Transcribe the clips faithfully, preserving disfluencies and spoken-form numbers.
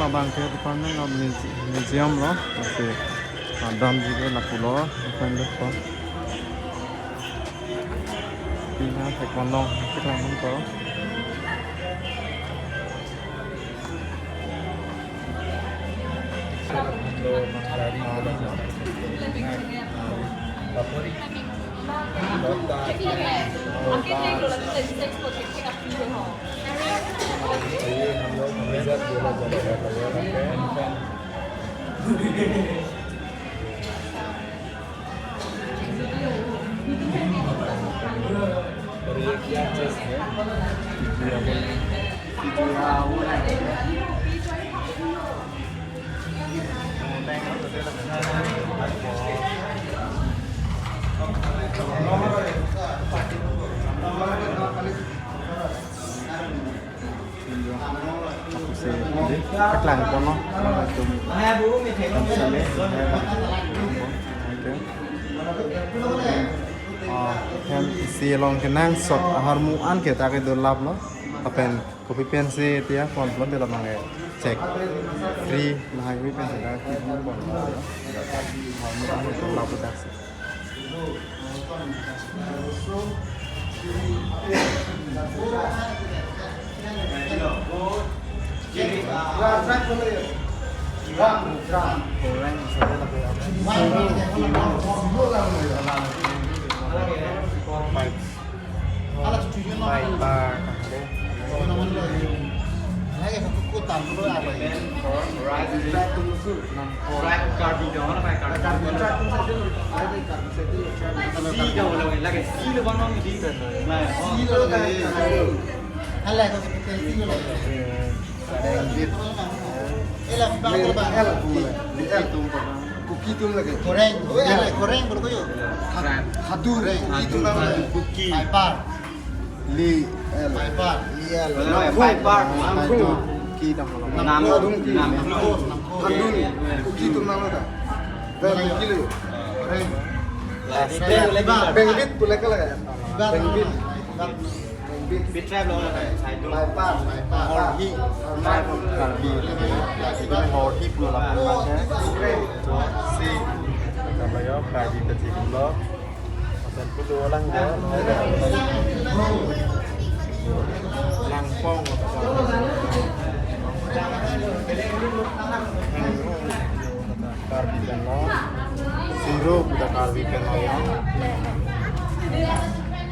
Abang ke department of muse-, museum lo, lasi, ah, damji ke lapulo, department ko. Pina taekwondo, taekwondo ko. Lasi, paklang ponlo, latum. Hem isi along kenangsot ahormu an ke ta ke dolaplo. Lapen kopi pensi tiya pon pon de labang ke check. Free lahai kopi pensi ta ke pon pon. Ahormu an ke dolaplo dak si. Fried Karbi dong, fried Karbi dong. Si dong, lagi si lo bang, bang, di. Nah, oh. Si lo, lagi si lo. Hala, kau seperti si lo. Eh, lah, bang, bang. Kuki atum lagi. Goreng. Oh, ya, goreng, goreng, goreng. Khadu goreng. Khadu goreng. Kuki. Paipar. Li, el. Paipar. Li, el. Paipar. Paipar. Ki dong lo. Nam, nam, nam. Handun. Kuki atum nanglo ta. Ber kuki lo. Beng bit pule ka lagi. Beng bit. Beng bit. Bit tribe lo na, Saidul. Paipar, Paipar. Horhi. Tribe of Karbi. Horhi pulo lapen bang ke. Si. Kalau yo Karbi kecil pulo. Masan putu orang ya. Langpong. Karbi pen lo. Siro puta Karbi pen lo ya.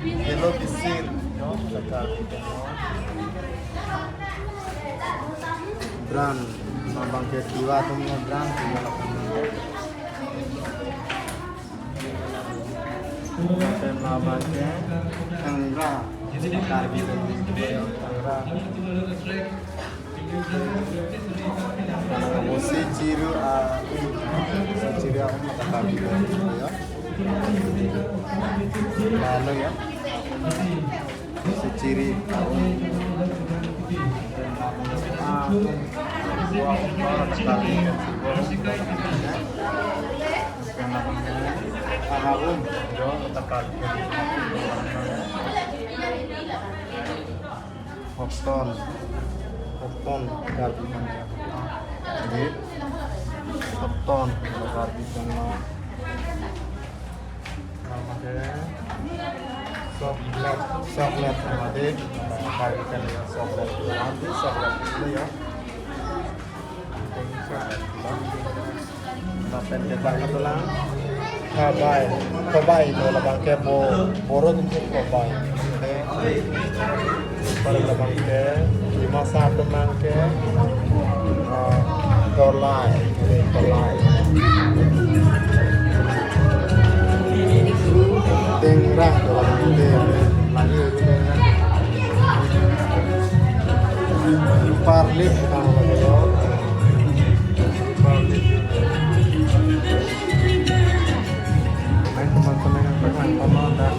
Yellow bisin. Yo, puta Karbi pen lo. Bran. Mabang ke Tiwa atum lo bran. Tiwa atum lo. Lapen labang ke tangra. Karbi tangra. Lapen si chiru a, si chiru a, um, mata Karbi ya. Lalu ya. Si chiru a, um. Ah, um. Buah, um, mata Karbi. Aha, um, jo, kata Karbi. Hopton. Hopton, Karbi kan. Di. Hopton, Karbi kan. Mate. Soklet, soklet, mate. Karbi kan ya, soklet. Nanti soklet itu ya. Lapen ke bang itulang. Kabai. Kabai itu labang ke bo-, boro atum ke kabai. Pada labang ke, Dimasa atum nang ke, ah, tolai. Tolai. Tengra, tolai. Lagi tengra. Parlik, kita lagi lo. Parlik. Main teman-teman yang pernah nonton dah.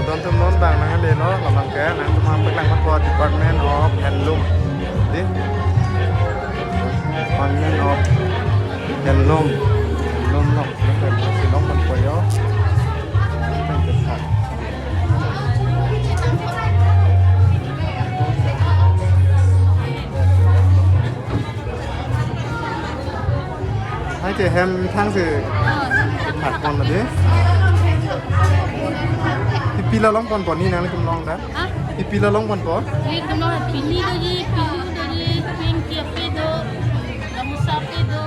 Don atum non bang nanglelo, labang ke nangtum apek lang mat po Department of Handloom. Di? Monument of Henlom. Henlom no. Shillong ponpo yo. Hai ke hem thang si thak pon tadi. Ipi la long ponpo, ne nanglitum long ta? Ha? Ipi la long ponpo? Nelitum long pini doji, pilu doji, pinki ape do, gamusa ape do,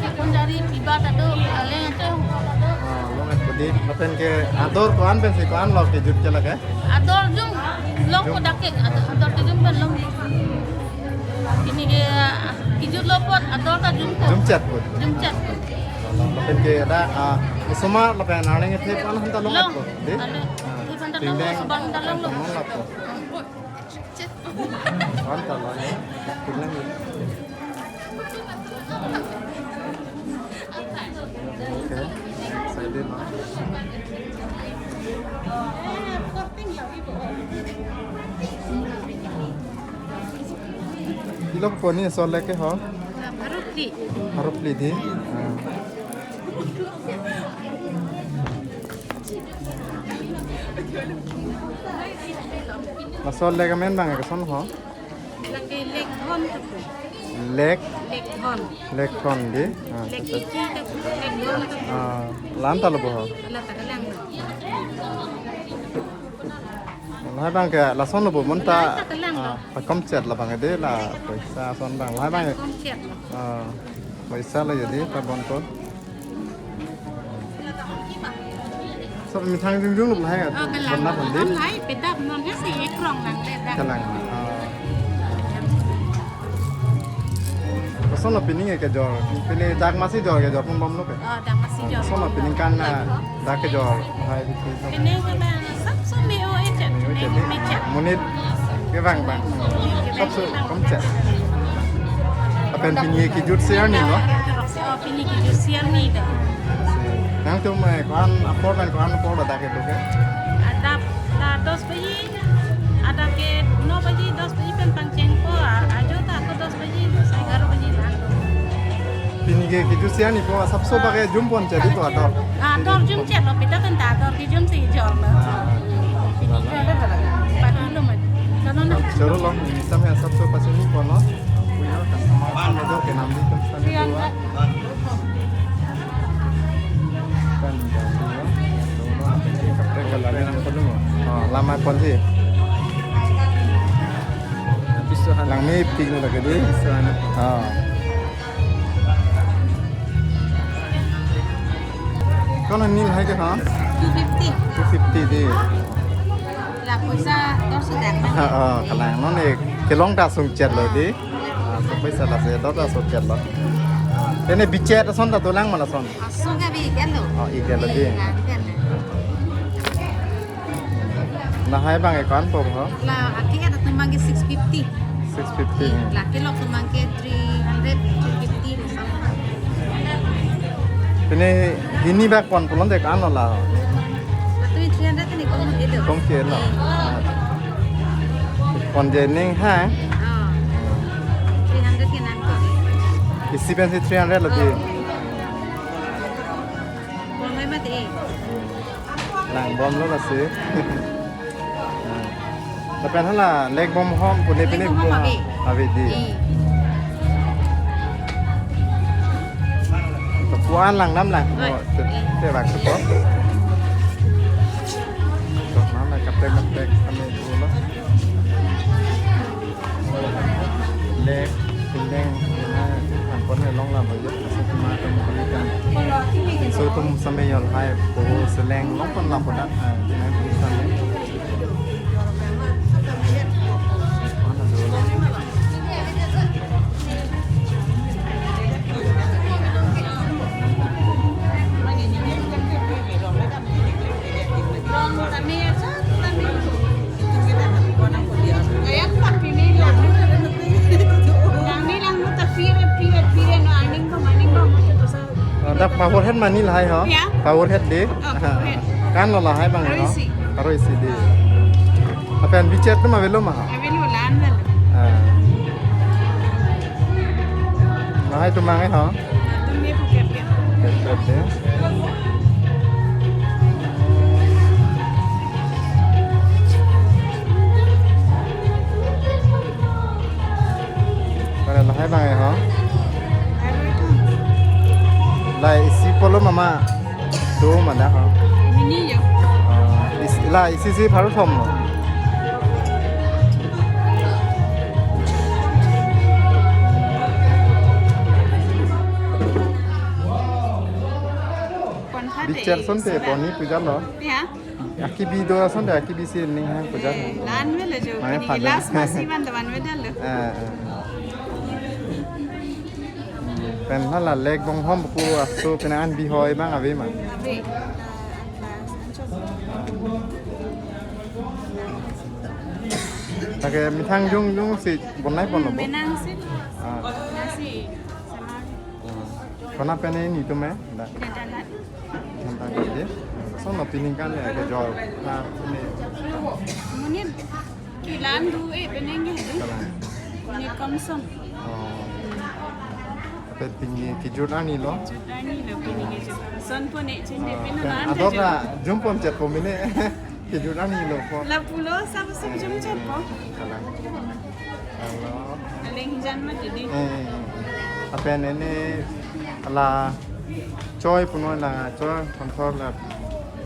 sekondari piba ta do, aleng ache hukok ta do. Ah, long-et tadi. Lapen ke ador ko-an pensi ko-an lo kejut ke lake? Ador jum long ko dak ke, ador, ador ke jum pen long. Pini ke, ah, kejut lo apot ador ta jumpo. Jumchet apot. Jumchet apot. Lapen ke dak, ah, osomar lapen arleng kethe ko-an aphanta long-et apot, dei? Long. Ale, ah, kethe aphanta long, dingdeng osomar aphanta long lo. Long apot. Aphanta lo, ya. Bilang ya. Okay. Excited, no? Ilo poni so leke ho? Pharo phli. Pharo phli dei. Ah. Laso lek amen abang koson ho? Lake lekthon tu. Lek? Lekthon. Lekthon dei. Ah, lek acha, acha. Isi tu lekthon tu. Ah, la-an ta lo bo ho? La ta kelang lo. Lahai abang ke lason lo bo, bonta, la ta kelang lo. Ah, pakomchet labang dei la poisa ason abang. Lahai abang ke. Komchet lo. Ah, poisa lo jadi ta bon ko. So, methang jongjong lo lahai. Oh, kelang. Pernah pun dei. Lahai pedak non ke si ekrong lang le dak. Kelang. Ah. Koson lo pini kejor. Pini dak masi jor kejor pon bom lo ke? Oh, dak masi jor. Koson lo pini kan, ah, dak kejor. Lahai di. Pini ke ba sab so me-o-e chet. Me-o-e chet. Me-o-e chet. Monit. Ke bang, bang. Sab so komchet. Lapen pini kejut si arni lo? Oh, pini kejut si arni dei. Nangtum, eh, ko-an apor pen ko-an apor dak kedo ke? Adap la dos baji, adap ke no baji, dos baji pen pangchengpo, a-, ajo ta ako dos baji, egaro baji la. Pini ke kejut si arni po, sab so abang ke jum ponchot dei to ador. Ador jumchet lo, pita kan ta ador kejum si jor lo. Ah. Pini ke patu lo mat. Kalau na. Choro lo, misa me sab so pasi ni kono. Punya customer kan do ke nam di kan sana dua. Kan jadi ya. Kaprek kaprek. Ah, lama konsi. Piso han. Langmepik lo lake dei. Piso han. Ah. Kono ne lahai ke ha? Two fifty. Two fifty dei. La poisa dor sudah. Oh, kalang non ne kelong ta sungchet lo dei. Ah, so poisa lasi dor ta sungchet lo. Ene bichet ason ta dolang ma lason? Ason ke bi iklo. Oh, iklo dei. Iya, iklo. Lahai abang ke ko-an po ho? La, aki ada atum abang ke six fifty. Six fifty. La, kelok atum abang ke three hundred, three fifty. Pini hini bak pon pulote ko-an lo la? Atu three hundred ni kom ke lo. Kom ke lo. Pon je ning ha. Oh. Three hundred ke nangkok. Isi pensi three hundred lo dei. Oh. Bom hai mati. Lang bom lo lasi. Lapen hala lek bom hom pune pine. Lek bom hom pu ave. Ave dei. Eh. To ko-an lang nam lang. Oi. Oh, te, eh, te bak ko. To nam lang kaprek kaprek kami dulu lo. Lek, pindeng, na, angkon ne long la bayu, so tuma tum kulikan. So tum sampai yol hai, po seleng long pon la podak, ah, di nang kulikan ne. Mana dulu? Oh, dak power head mani lahai ho? Ya. Power head dei. Oh, power head. Ko-an lo lahai abang ho? Pharo isi. Pharo isi dei. Lapen bichet atum avelo ma ho? Avelo, la-an lo. Ah. Nah, Hai, tum abang ke ho? Tum ne Phuket ke. Phuket ke. Para lahai abang ke ho? Lahai abang ke. Lahai isi pulo mama. Tu mana ho? Hini jo. Ah, is-, la isi isi baru thom lo. Kon ha de. Bichar son te sila. Poni puja lo. Ya. Aki bi do son te aki bi si ning hang puja. Eh, lan me le jo. Mai pini phan. Last masi man do man me dal lo. Eh, eh. Pen hala lek bong hom pu aso pen an bihoi abang ave ma? Ave. Lake methang jung jung si bonai pon lo bo? Menang si. Ah. Nasi. Sama. Kona pen ini tu me? Da. Kedalat. Tentang ini. So no pining kan ya ke jor. Nah, ini. Monit kilan do eh penang ke. Kalang. Monit kamson. Oh. Apa tinggi kijut ani lo? Kijut ani lo pining kijut. Son pon eh chin de. Oh, pin kan ador aja. La jum pon chet po mine. Kijut ani lo po. La pulo sab sab jum chet po. Kalang. Hello. Aling jan ma jadi. Eh. Apa ini la choi puno la choi control la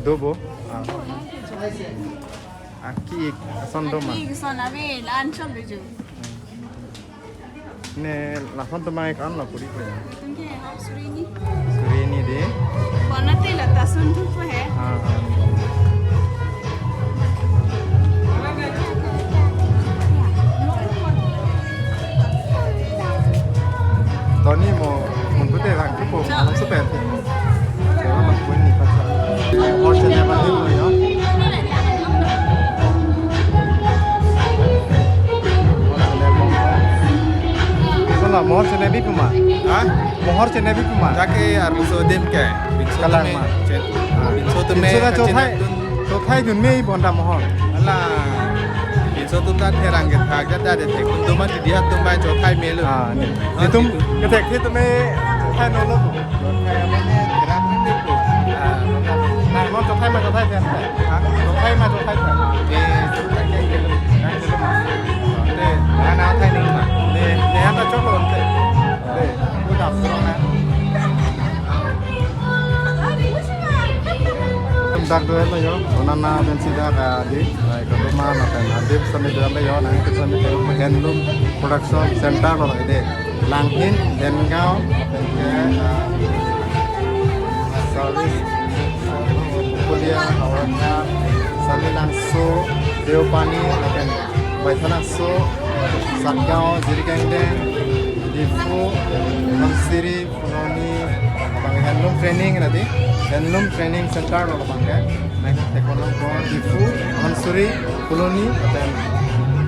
do bo. Ah. Aki son do ma? Aki son ave la an chom do ju. Ne lason tum abang ke an lo puri punya. Tum ke hap suri ni. Suri ni de. Kona te la ta sun tu pe he. Ah, ah. Toni mo, mo pute lang tu po, alam seperti. Sewa bang pun ni pasal. Mohor chennai bang ni mo yo. Mohor chennai bang. Sana mohor chennai bi puma. Ha? Mohor chennai bi puma. Jake arloso adim ke. Bingso kalang tame ma. Chen-, ah. Bingso tame bingso ta kachin chothai, atun. Chothai dun me bon ta mohor. Ala. Bingso atum ta therang kethak jat jat de thek. Kuntum ma tidi atum bai chothai me lo. Ah, ne. Ah, itum kethek the tum me chothai no lo. Chothai apa ne? Therang me lo. Ah, na non chothai ma chothai the. Ha? Chothai ma chothai the. Eh, chothai ke ke lo. Te, na na thai no ma. Ne, ne anta chok lo te. Te, good afternoon. Dak do lo yo, onana pen sida ka di, ai ka doma na pen adip sami do lo yo, nang ke sami ke handloom production center lo de. Langhin, Dengaon, pen ke, ah, service, Kolia, Howraghat, Salilangso, Deopani, pen Baithalangso, Satgaon, Jirikindeng, Diphu, Dhansiri, Phuloni, labang handloom training nadi, handloom training center lo labang ke. Nang theklong ko Diphu, Dhansiri, Phuloni, lapen,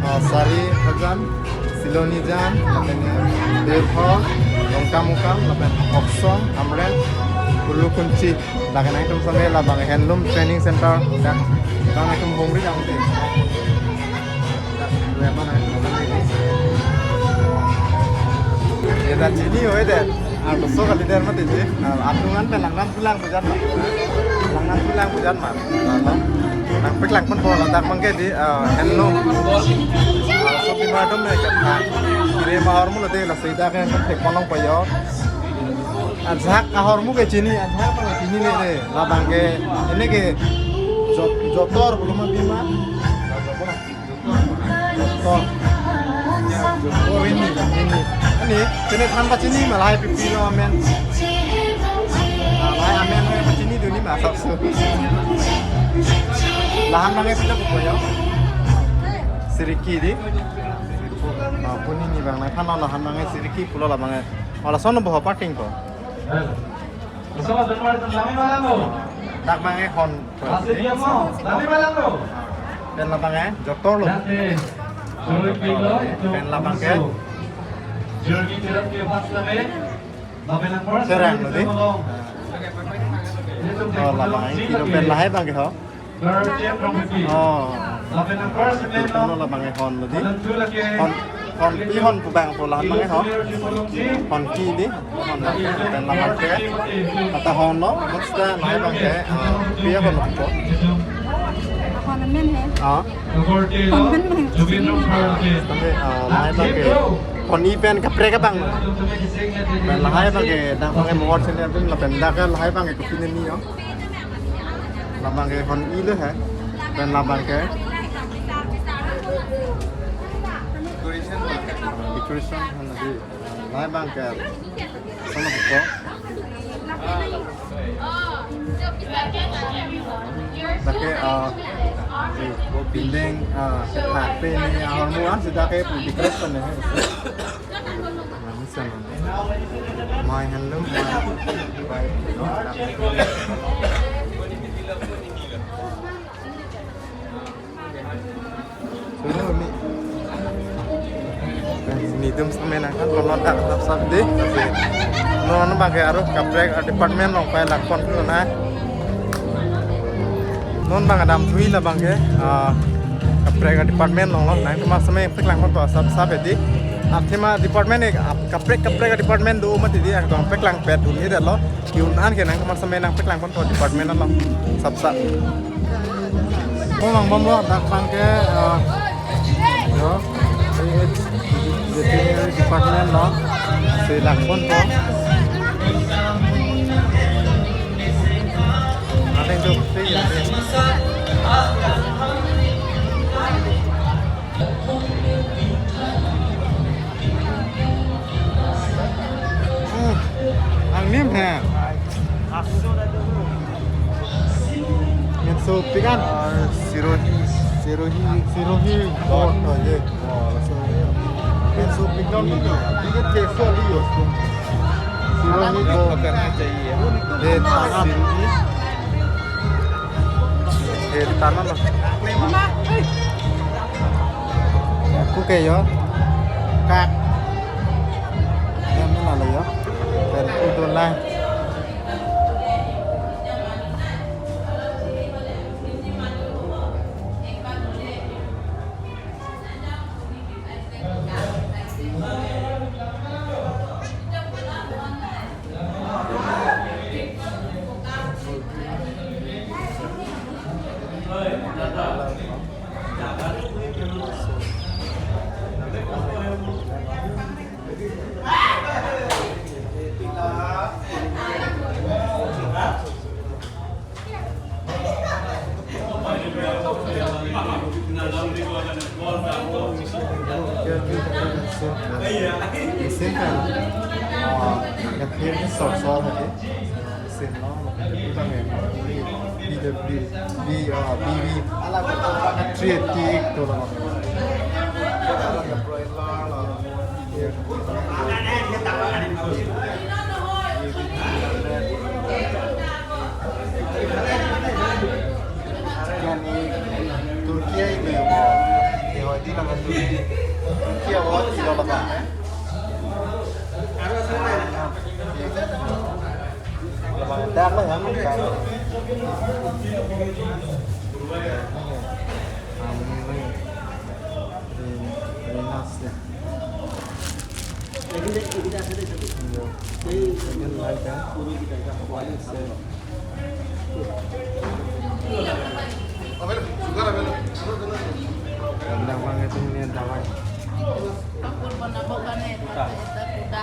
ah, Sarihajan, Silonijan, lapen Deopani, Dongkamukam, lapen Hopsong, Hamren, Ulukunchi. Lake nangtum sami labang handloom training center. Ya, nangtum humri jang te. Ye ta chini hoi de. Arloso kali der mati ji. Atum an pen langnam pulang pujan ma. Langnam pulang pujan ma. Nangpeklang pon po ladak abang ke di, ah, handloom. Ah, so pima dom ne kat ha. Kire ma ahormu lo de la sida ke thek kolong payo. Ajahak ahormu ke chini, ajahak abang chini ne de. Labang ke, ini ke jot-, jotor belum bima. Jotor. Jotor ini, ini. Ini, chini than pachini ma lahai pipi lo amen. Ah, lahai amen lo pachini duni ma sabsu. Lahan abang ke pilo pupo yo. Siriki di. Ah, puni ni abang nangthan lo lahan abang ke siriki pulo labang ke. Wala sono boho parking ko. Dak abang ke hon. Pen labang ke jotor lo. Pen labang ke. Terang lo di. Oh, labang ke kilo pen lahai abang ke ho. Oh. Pen labang ke hon lo di. Hon. Hon pi hon pu bang pu lahan abang ke hon. Hon ki di, hon abang ke, pen lahan abang ke. Ata hon lo, mesta lahai abang ke, ah, pi hon lo pu. Hon amen he. Ah. Hon amen he. Tangte, ah, lahai abang ke. Hon i pen kaprek abang. Pen lahai abang ke, dak abang ke mohor sini abang, lapen dak ke lahai abang ke kopi neni yo. Labang ke hon i lo he. Pen labang ke. Decoration hon di. Lahai abang ke. Sama buko. Dak ke, ah, di building, ah, sepak pe ni ahormu an seta ke decoration he. Langsung. My handloom, my. Suruh ni. Netum sitame nangkok, non ta sap sap di. Non abang ke arlo kaprek department along pai langpon tu na. Non abang kedam thui labang ke, ah, kaprek department along lo, nangtum sitame pek langpon tu sap sap di. Athema department ek, ah, kaprek kaprek department do mati di, angdong pek langpet dun ni det lo. Yun an ke nangtum sitame nangpek langpon tu department along sap sap. Ko langbom lo, dak abang ke, ah, yo, A H veterinary department lo, si langpon tu. Ada yang tu, si ya, si. Hmm, angnim he. Yang so pikan? Ah, Sirohi. Sirohi. Sirohi. Oh, oh, ye. Oh, so, yang so pikan tu, dia ke so liyo. Sirohi ko. Makan aja, iya. Eh, tangan. Sirohi. Eh, tangan lo. Aku ke yo. Kak. Ya, mana lo yo? Pen ku dolang. Mesin kan? Ah, ya, kiri sor-sor aja. Mesin lo, lo kan jadi bang ya. B W, B, ah, B V. Three eighty tu lo. Turkiye ini, ini hoi di lang Turkiye. Turkiye award di dalam apa, eh? Dak lah ya, dak. Amin. Ini, ini nas ya. Dawai itu ini dawai. Kapur bana bukan eh, itu kuda.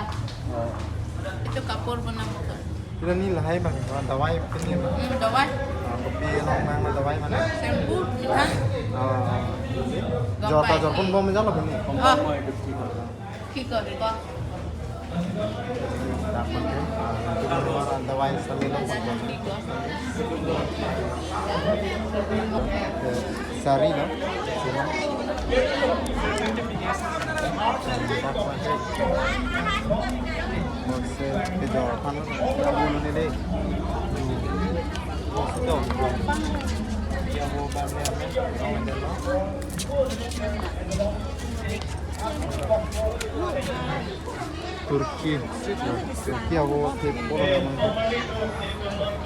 Itu kapur bana bukan. Itu ni lahai bang, dawai ini bang. Hmm, dawai. Ah, kopi nang mang dawai mana? Shampoo, mita. Ah, jor ta jor pon bom jalo bini. Ah. Ki ko, ki ko. Dak abang ke, ah, dawai sitame lo. Ki ko. Sari lo, sari. Dak abang ke. Mose kejor aphan lo, ya, bulu ni deh. Mose dong. Ya, bu bang ni amen. Turki. Turki awo ke polo naman.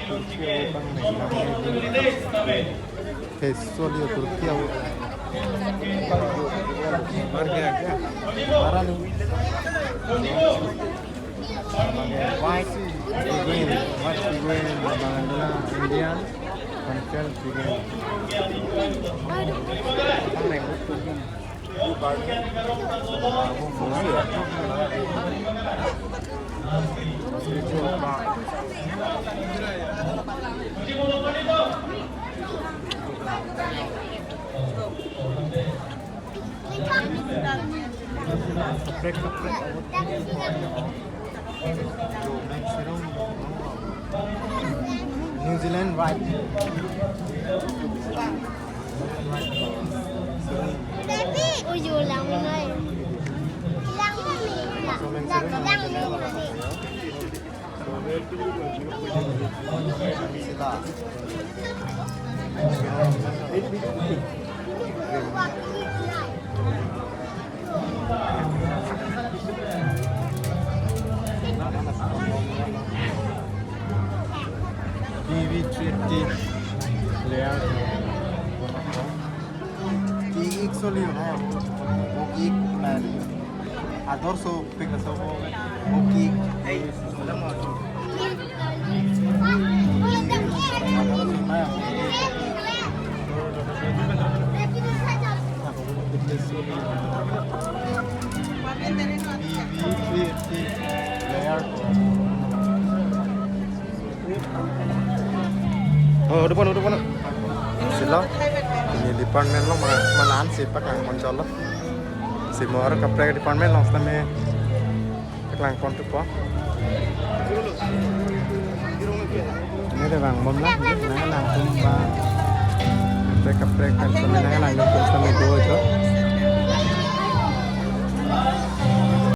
Turki awo bang ni naman. Peso liyo Turki awo. White Beguine, White Beguine, Indian, Confederate Beguine. New Zealand, right? Uyu lang minoi. Lang minoi. Lang minoi. B V three eighty layer. Ki ik soli na, o ik na. Ador so pik so o ik. Oh, depan, depan. Silo. Ini department along mana, mana an si paklang pon cholo. Si mo aro kaprek department along sitame paklang pon thupo. Ini ada bang bom lah, ini nanglang pon ba. Kaprek kaprek kan sitame nanglang pon sitame do jo.